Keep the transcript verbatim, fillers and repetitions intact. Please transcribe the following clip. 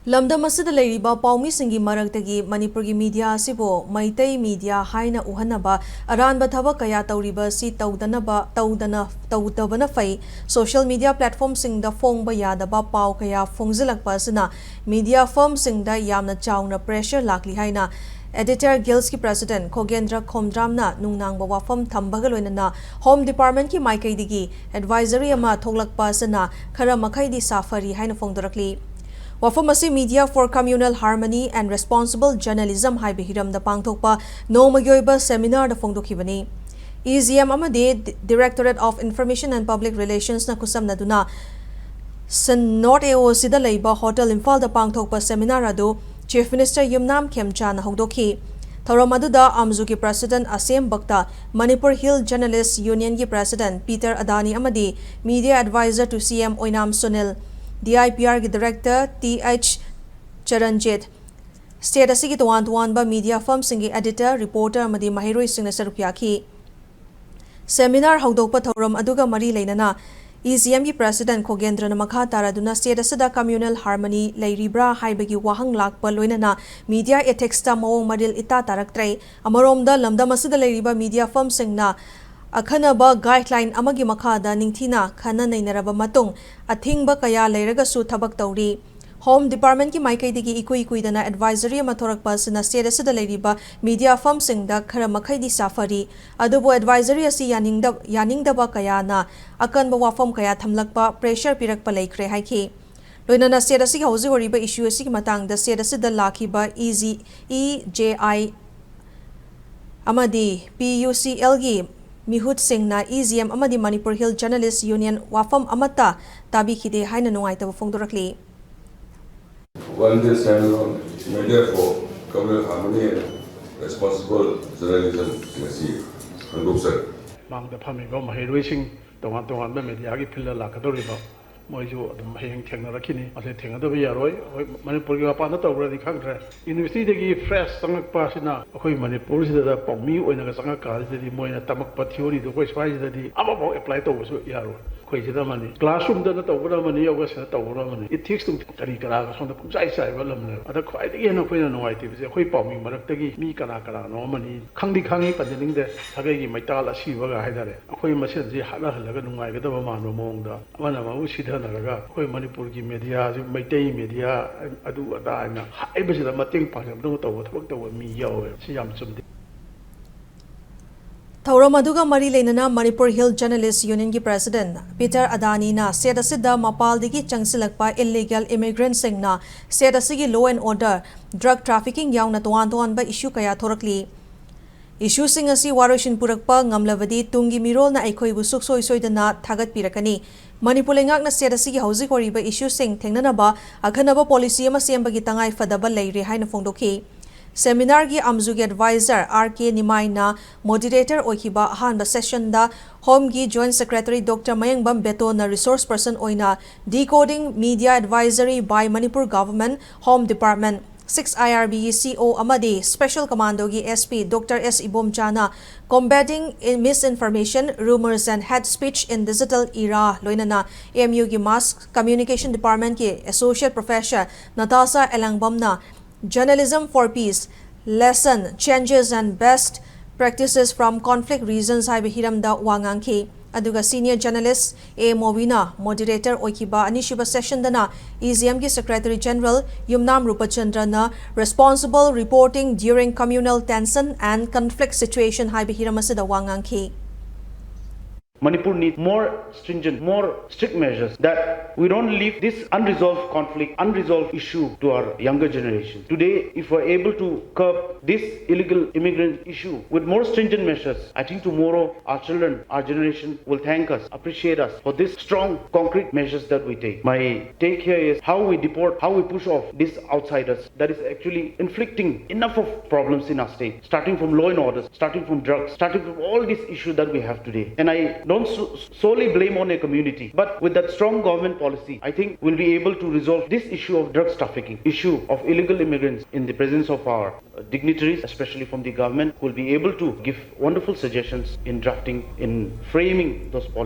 ꯂꯝꯗꯝ ꯑꯁꯤꯗ ꯂꯩꯔꯤꯕ ꯄꯥꯎꯃꯤꯁꯤꯡꯒꯤ ꯃꯔꯛꯇꯒꯤ ꯃꯅꯤꯄꯨꯔꯒꯤ ꯃꯤꯗꯤꯌꯥ ꯑꯁꯤꯕꯨ ꯃꯩꯇꯩ ꯃꯤꯗꯤꯌꯥ ꯍꯥꯏꯅ ꯎꯍꯟꯅꯕ ꯑꯔꯥꯟꯕ ꯊꯕꯛ ꯀꯌꯥ ꯇꯧꯔꯤꯕ ꯑꯁꯤ ꯇꯧꯗꯅꯕ, ꯇꯧꯗꯅ, ꯇꯧꯗꯕꯅ ꯐꯩ, ꯁꯣꯁꯤꯌꯦꯜ ꯃꯤꯗꯤꯌꯥ ꯄ꯭ꯂꯦꯠꯐꯣꯔꯝꯁꯤꯡꯗ ꯐꯣꯡꯕ ꯌꯥꯗꯕ ꯄꯥꯎ ꯀꯌꯥ ꯐꯣꯡꯖꯤꯜꯂꯛꯄ ꯑꯁꯤꯅ ꯃꯤꯗꯤꯌꯥ ꯐꯔꯝꯁꯤꯡꯗ ꯌꯥꯝꯅ ꯆꯥꯎꯅ ꯄ꯭ꯔꯦꯁꯔ ꯂꯥꯛꯂꯤ ꯍꯥꯏꯅ ꯑꯦꯗꯤꯇꯔ ꯒꯤꯜꯁꯀꯤ ꯄ꯭ꯔꯦꯁꯤꯗꯦꯟꯠ ꯈꯣꯒꯦꯟꯗ꯭ꯔ ꯈꯣꯝꯗ꯭ꯔꯥꯝꯅ ꯅꯨꯡꯅꯥꯡꯕ ꯋꯥꯐꯝ ꯊꯝꯕꯒ ꯂꯣꯏꯅꯅ ꯍꯣꯝ ꯗꯤꯄꯥꯔꯠꯃꯦꯟꯠꯀꯤ ꯃꯥꯏꯀꯩꯗꯒꯤ ꯑꯦꯗꯚꯥꯏꯖꯔꯤ ꯑꯃ ꯊꯣꯛꯂꯛꯄ ꯑꯁꯤꯅ ꯈꯔ ꯃꯈꯩꯗꯤ ꯁꯥꯐꯔꯤ ꯍꯥꯏꯅ ꯐꯣꯡꯗꯣꯔꯛꯂꯤ꯫ ꯋꯥꯐꯝ ꯑꯁꯤ Media for Communal Harmony and Responsible Journalism ꯍꯥꯏꯕ ꯍꯤꯔꯝꯗ ꯄꯥꯡꯊꯣꯛꯄ ꯅꯣꯡꯃꯒꯤ ꯑꯣꯏꯕ ꯁꯦꯃꯤꯅꯥꯔꯗ ꯐꯣꯡꯗꯣꯛꯈꯤꯕꯅꯤ꯫ ꯏ ꯖꯤ ꯑꯦꯝ ꯑꯃꯗꯤ Directorate of Information and Public Relationsꯅ ꯈꯨꯠꯁꯝꯅꯗꯨꯅ ꯁꯟ ꯅꯣꯔꯠ ꯑꯦ ꯑꯣ ꯁꯤꯗ ꯂꯩꯕ ꯍꯣꯇꯦꯜ ꯏꯝꯐꯥꯜꯗ ꯄꯥꯡꯊꯣꯛꯄ ꯁꯦꯃꯤꯅꯥꯔ ꯑꯗꯨ ꯆꯤꯐ ꯃꯤꯅꯤꯁꯇꯔ ꯌꯨꯝꯅꯥꯝ ꯈꯦꯝꯆꯥꯅ ꯍꯧꯗꯣꯛꯈꯤ꯫ ꯊꯧꯔꯝ ꯑꯗꯨꯗ ꯑꯝꯖꯨꯒꯤ ꯄ꯭ꯔꯦꯁꯤꯗꯦꯟꯠ ꯑꯁꯦꯝ ꯕꯛꯇ, ꯃꯅꯤꯄꯨꯔ ꯍꯤꯜ ꯖꯔꯅꯦꯂꯤꯁ ꯌꯨꯅꯤꯌꯟꯒꯤ ꯄ꯭ꯔꯦꯁꯤꯗꯦꯟꯠ ꯄꯤꯇꯔ ꯑꯗꯥꯅꯤ ꯑꯃꯗꯤ media adviser to C M Oinam Sunil, D I P ꯑꯥꯔꯒꯤ director T H Charanjit, state ꯑꯁꯤꯒꯤ ꯇꯣꯉꯥꯟ ꯇꯣꯉꯥꯟꯕ ꯃꯤꯗꯤꯌꯥ ꯐꯔꯝꯁꯤꯡꯒꯤ ꯑꯦꯗꯤꯇꯔ, ꯔꯤꯄꯣꯔꯇꯔ ꯑꯃꯗꯤ ꯃꯍꯩꯔꯣꯏꯁꯤꯡꯅ ꯁꯔꯨꯛ ꯌꯥꯈꯤ꯫ ꯁꯦꯃꯤꯅꯥꯔ ꯍꯧꯗꯣꯛꯄ ꯊꯧꯔꯝ ꯑꯗꯨꯒ ꯃꯔꯤ ꯂꯩꯅꯅ ꯏ ꯖꯤ ꯑꯦꯝꯒꯤ ꯄ꯭ꯔꯦꯁꯤꯗꯦꯟꯠ ꯈꯣꯒꯦꯟꯗ꯭ꯔꯅ ꯃꯈꯥ ꯇꯥꯔꯗꯨꯅ ꯁ꯭ꯇꯦꯠ ꯑꯁꯤꯗ ꯀꯝꯃ꯭ꯌꯨꯅꯦꯜ ꯍꯥꯔꯃꯅꯤ ꯂꯩꯔꯤꯕ꯭ꯔꯥ ꯍꯥꯏꯕꯒꯤ ꯋꯥꯍꯪ ꯂꯥꯛꯄ ꯂꯣꯏꯅꯅ ꯃꯤꯗꯤꯌꯥ ꯑꯦꯊꯤꯛꯁꯇ ꯃꯑꯣꯡ ꯃꯔꯤꯜ ꯏꯇꯥ ꯇꯥꯔꯛꯇ꯭ꯔꯦ꯫ ꯑꯃꯔꯣꯝꯗ ꯂꯝꯗꯝ ꯑꯁꯤꯗ ꯂꯩꯔꯤꯕ ꯃꯤꯗꯤꯌꯥ ꯐꯔꯝꯁꯤꯡꯅ ꯑꯈꯟꯅꯕ ꯒꯥꯏꯗꯂꯥꯏꯟ ꯑꯃꯒꯤ ꯃꯈꯥꯗ ꯅꯤꯡꯊꯤꯅ ꯈꯟꯅ ꯅꯩꯅꯔꯕ ꯃꯇꯨꯡ ꯑꯊꯤꯡꯕ ꯀꯌꯥ ꯂꯩꯔꯒꯁꯨ ꯊꯕꯛ ꯇꯧꯔꯤ꯫ ꯍꯣꯝ ꯗꯤꯄꯥꯔꯠꯃꯦꯟꯠꯀꯤ ꯃꯥꯏꯀꯩꯗꯒꯤ ꯏꯀꯨꯏ ꯀꯨꯏꯗꯅ ꯑꯦꯗꯚꯥꯏꯖꯔꯤ ꯑꯃ ꯊꯣꯔꯛꯄ ꯑꯁꯤꯅ ꯁ꯭ꯇꯦꯠ ꯑꯁꯤꯗ ꯂꯩꯔꯤꯕ ꯃꯤꯗꯤꯌꯥ ꯐꯔꯝꯁꯤꯡꯗ ꯈꯔ ꯃꯈꯩꯗꯤ ꯁꯥꯐꯔꯤ꯫ ꯑꯗꯨꯕꯨ ꯑꯦꯗꯚꯥꯏꯖꯔꯤ ꯑꯁꯤ ꯌꯥꯅꯤꯡꯗ-, ꯌꯥꯅꯤꯡꯗꯕ ꯀꯌꯥꯅ ꯑꯀꯟꯕ ꯋꯥꯐꯝ ꯀꯌꯥ ꯊꯝꯂꯛꯄ, ꯄ꯭ꯔꯦꯁꯔ ꯄꯤꯔꯛꯄ ꯂꯩꯈ꯭ꯔꯦ ꯍꯥꯏꯈꯤ꯫ ꯂꯣꯏꯅꯅ ꯁ꯭ꯇꯦꯠ ꯑꯁꯤꯒꯤ ꯍꯧꯖꯤꯛ ꯑꯣꯏꯔꯤꯕ ꯏꯁꯨ ꯑꯁꯤꯒꯤ ꯃꯇꯥꯡꯗ ꯁ꯭ꯇꯦꯠ ꯑꯁꯤꯗ ꯂꯥꯛꯈꯤꯕ ꯏ ꯖꯤ, ꯏ ꯖꯦ ꯑꯥꯏ ꯑꯃꯗꯤ ꯄꯤ ꯌꯨ ꯁꯤ ꯑꯦꯜꯒꯤ ꯃꯤꯍꯨꯠꯁꯤꯡꯅ ꯏ ꯖꯤ ꯑꯦꯝ ꯑꯃꯗꯤ ꯃꯅꯤꯄꯨꯔ ꯍꯤꯜ ꯖꯔꯅꯦꯂꯤꯁ ꯌꯨꯅꯤꯌꯟ ꯋꯥꯐꯝ ꯑꯃꯠꯇ ꯇꯥꯕꯤꯈꯤꯗꯦ ꯍꯥꯏꯅ ꯅꯨꯡꯉꯥꯏꯇꯕ ꯐꯣꯡꯗꯣꯔꯛꯂꯤ꯫ One day standalone, Media for Communal Harmony and Responsible Journalism ꯉꯁꯤ ꯍꯥꯡꯗꯣꯛꯆꯔꯤ꯫ ꯃꯥꯡꯗ ꯐꯝꯃꯤꯕ ꯃꯍꯩꯔꯣꯏꯁꯤꯡ, ꯇꯣꯉꯥꯟ ꯇꯣꯉꯥꯟꯕ ꯃꯦꯗꯤꯌꯥꯒꯤ ꯐꯤꯜꯗ ꯂꯥꯛꯀꯗꯧꯔꯤꯕ, ꯃꯣꯏꯁꯨ ꯑꯗꯨꯝ ꯍꯌꯦꯡ ꯊꯦꯡꯅꯔꯛꯈꯤꯅꯤ꯫ ꯃꯁꯤ ꯊꯦꯡꯅꯗꯕ ꯌꯥꯔꯣꯏ꯫ ꯍꯣꯏ, ꯃꯅꯤꯄꯨꯔꯒꯤ ꯃꯄꯥꯟꯗ ꯇꯧꯕ꯭ꯔꯗꯤ ꯈꯪꯗ꯭ꯔꯦ꯫ ꯌꯨꯅꯤꯚꯔꯁꯤꯇꯤꯗꯒꯤ ꯐ꯭ꯔꯦꯁ ꯆꯪꯉꯛꯄ ꯑꯁꯤꯅ ꯑꯩꯈꯣꯏ ꯃꯅꯤꯄꯨꯔꯁꯤꯗ ꯄꯥꯎꯃꯤ ꯑꯣꯏꯅꯒ ꯆꯪꯉꯛꯀꯥꯟꯁꯤꯗꯗꯤ ꯃꯣꯏꯅ ꯇꯝꯃꯛꯄ ꯊꯤꯑꯣꯔꯤꯗꯣ ꯑꯩꯈꯣꯏ ꯁ꯭ꯋꯥꯏꯁꯤꯗꯗꯤ ꯑꯃꯐꯥꯎ ꯑꯦꯄ꯭ꯂꯥꯏ ꯇꯧꯕꯁꯨ ꯌꯥꯔꯣꯏ꯫ ꯑꯩꯈꯣꯏꯁꯤꯗ ꯑꯃꯅꯤ, ꯀ꯭ꯂꯥꯁꯔꯨꯝꯗꯅ ꯇꯧꯕꯅ ꯑꯃꯅꯤ, ꯑꯣꯒꯁꯇꯅ ꯇꯧꯕꯅ ꯑꯃꯅꯤ, ꯏꯊꯤꯛꯁꯇꯨ ꯀꯔꯤ ꯀꯔꯥꯒ ꯁꯣꯝꯗ ꯄꯨꯡꯆꯥꯏ ꯆꯥꯏꯕ ꯂꯝꯅꯦꯕ꯫ ꯑꯗ ꯈ꯭ꯋꯥꯏꯗꯒꯤ ꯍꯦꯟꯅ ꯑꯩꯈꯣꯏꯅ ꯅꯨꯡꯉꯥꯏꯇꯕꯁꯦ, ꯑꯩꯈꯣꯏ ꯄꯥꯎꯃꯤ ꯃꯔꯛꯇꯒꯤ ꯃꯤ ꯀꯅꯥ ꯀꯅꯥꯅꯣ ꯑꯃꯅꯤ, ꯈꯪꯗꯤ ꯈꯪꯉꯤ, ꯄꯟꯖꯅꯤꯡꯗꯦ, ꯁꯥꯒꯩꯒꯤ ꯃꯩꯇꯥꯜ ꯑꯁꯤꯕꯒ ꯍꯥꯏꯇꯥꯔꯦ, ꯑꯩꯈꯣꯏ ꯃꯁꯦꯟꯁꯤ ꯍꯥꯠꯅꯍꯜꯂꯒ ꯅꯨꯡꯉꯥꯏꯒꯗꯕ ꯃꯥꯟꯕ ꯃꯑꯣꯡꯗ ꯑꯃꯅ ꯑꯃꯕꯨ ꯁꯤꯊꯅꯔꯒ, ꯑꯩꯈꯣꯏ ꯃꯅꯤꯄꯨꯔꯒꯤ ꯃꯦꯗꯤꯌꯥꯁꯤ, ꯃꯩꯇꯩ ꯃꯦꯗꯤꯌꯥ, ꯑꯗꯨ ꯑꯗꯥ ꯍꯥꯏꯅ ꯍꯥꯏꯕꯁꯤꯗ ꯃꯇꯦꯡ ꯄꯥꯡꯖꯕꯗꯧꯅ ꯇꯧꯕ, ꯊꯕꯛ ꯇꯧꯕ ꯃꯤ ꯌꯥꯎꯋꯦ꯫ ꯁꯤ ꯌꯥꯝ ꯆꯨꯝꯗꯦ꯫ ꯊꯧꯔꯝ ꯑꯗꯨꯒ ꯃꯔꯤ ꯂꯩꯅꯅ ꯃꯅꯤꯄꯨꯔ ꯍꯤꯜ ꯖꯔꯅꯦꯂꯤꯁ ꯌꯨꯅꯤꯌꯟꯒꯤ ꯄ꯭ꯔꯦꯁꯤꯗꯦꯟꯠ ꯄꯤꯇꯔ ꯑꯗꯥꯅꯤꯅ ꯁ꯭ꯇꯦꯠ ꯑꯁꯤꯗ ꯃꯄꯥꯜꯗꯒꯤ ꯆꯪꯁꯤꯜꯂꯛꯄ ꯏꯜꯂꯤꯒꯦꯜ ꯏꯃꯤꯒ꯭ꯔꯦꯟꯠꯁꯤꯡꯅ ꯁ꯭ꯇꯦꯠ ꯑꯁꯤꯒꯤ law and order, drug trafficking ꯌꯥꯎꯅ ꯇꯣꯉꯥꯟ ꯇꯣꯉꯥꯟꯕ ꯏꯁꯨ ꯀꯌꯥ ꯊꯣꯔꯛꯂꯤ꯫ ꯏꯁꯨꯁꯤꯡ ꯑꯁꯤ ꯋꯥꯔꯣꯏꯁꯤꯟ ꯄꯨꯔꯛꯄ ꯉꯝꯂꯕꯗꯤ ꯇꯨꯡꯒꯤ ꯃꯤꯔꯣꯜꯅ ꯑꯩꯈꯣꯏꯕꯨ ꯁꯨꯛꯁꯣꯏ ꯁꯣꯏꯗꯅ ꯊꯥꯒꯠꯄꯤꯔꯛꯀꯅꯤ꯫ ꯃꯅꯤꯄꯨꯔ ꯂꯩꯉꯥꯛꯅ ꯁ꯭ꯇꯦꯠ ꯑꯁꯤꯒꯤ ꯍꯧꯖꯤꯛ ꯑꯣꯏꯔꯤꯕ ꯏꯁꯨꯁꯤꯡ ꯊꯦꯡꯅꯅꯕ ꯑꯈꯟꯅꯕ ꯄꯣꯂꯤꯁꯤ ꯑꯃ ꯁꯦꯝꯕꯒꯤ ꯇꯉꯥꯏ ꯐꯗꯕ ꯂꯩꯔꯦ ꯍꯥꯏꯅ ꯐꯣꯡꯗꯣꯛꯈꯤ꯫ ꯁꯦꯃꯤꯅꯥꯔꯒꯤ ꯑꯃꯖꯨꯒꯤ ꯑꯦꯗꯚꯥꯏꯖꯔ ꯑꯥꯔ ꯀꯦ ꯅꯤꯃꯥꯏꯅ ꯃꯣꯗꯤꯔꯦꯇꯔ ꯑꯣꯏꯈꯤꯕ ꯑꯍꯥꯟꯕ ꯁꯦꯁꯟꯗ ꯍꯣꯝꯒꯤ ꯖꯣꯏꯟꯠ ꯁꯦꯀ꯭ꯔꯦꯇꯔꯤ ꯗꯣꯛꯇꯔ ꯃꯌꯦꯡꯕꯝ ꯕꯦꯇꯣꯟꯅ ꯔꯤꯁꯣꯔꯁ ꯄꯔꯁꯟ ꯑꯣꯏꯅ Decoding Media Advisory by Manipur Government, Home Department, six I R ꯕꯤꯒꯤ ꯁꯤ ꯏ ꯑꯣ ꯑꯃꯗꯤ ꯁ꯭ꯄꯦꯁꯦꯜ ꯀꯃꯥꯟꯗꯣꯒꯤ ꯑꯦꯁ ꯄꯤ ꯗꯣꯛꯇꯔ ꯑꯦꯁ ꯏꯕꯣꯝꯆꯥꯅ Combating Misinformation, Rumors and Hate Speech in Digital Era ꯂꯣꯏꯅꯅ M ꯌꯨꯒꯤ mass communication ꯗꯤꯄꯥꯔꯠꯃꯦꯟꯠꯀꯤ associate professor Natasha ꯑꯦꯂꯥꯡꯕꯝꯅ Journalism for Peace, Lesson, Changes and Best Practices from Conflict Regions ꯍꯥꯏꯕ ꯍꯤꯔꯝꯗ ꯋꯥ ꯉꯥꯡꯈꯤ꯫ ꯑꯗꯨꯒ ꯁꯤꯅꯤꯌꯔ ꯖꯔꯅꯦꯂꯤꯁ ꯑꯦ ꯃꯣꯕꯤꯅ ꯃꯣꯗꯤꯔꯦꯇꯔ ꯑꯣꯏꯈꯤꯕ ꯑꯅꯤꯁꯨꯕ ꯁꯦꯁꯟꯗꯅ ꯏ ꯖꯤ ꯑꯦꯝꯒꯤ secretary general Yumnam ꯔꯨꯄꯆꯟꯗ꯭ꯔꯅ Responsible Reporting During Communal Tension and Conflict Situation ꯍꯥꯏꯕ ꯍꯤꯔꯝ ꯑꯁꯤꯗ ꯋꯥ ꯉꯥꯡꯈꯤ꯫ Manipur needs more stringent, more strict measures that we don't leave this unresolved conflict, unresolved issue to our younger generation. Today, if we're able to curb this illegal immigrant issue with more stringent measures, I think tomorrow our children, our generation will thank us, appreciate us for this strong, concrete measures that we take. My take here is how we deport, how we push off these outsiders that is actually inflicting enough of problems in our state, starting from law and order, starting from drugs, starting from all these issues that we have today. And I don't so- solely blame on a community, but with that strong government policy, I think we'll be able to resolve this issue of drugs trafficking, issue of illegal immigrants in the presence of our uh, dignitaries, especially from the government, who will be able to give wonderful suggestions in drafting, in framing those policies.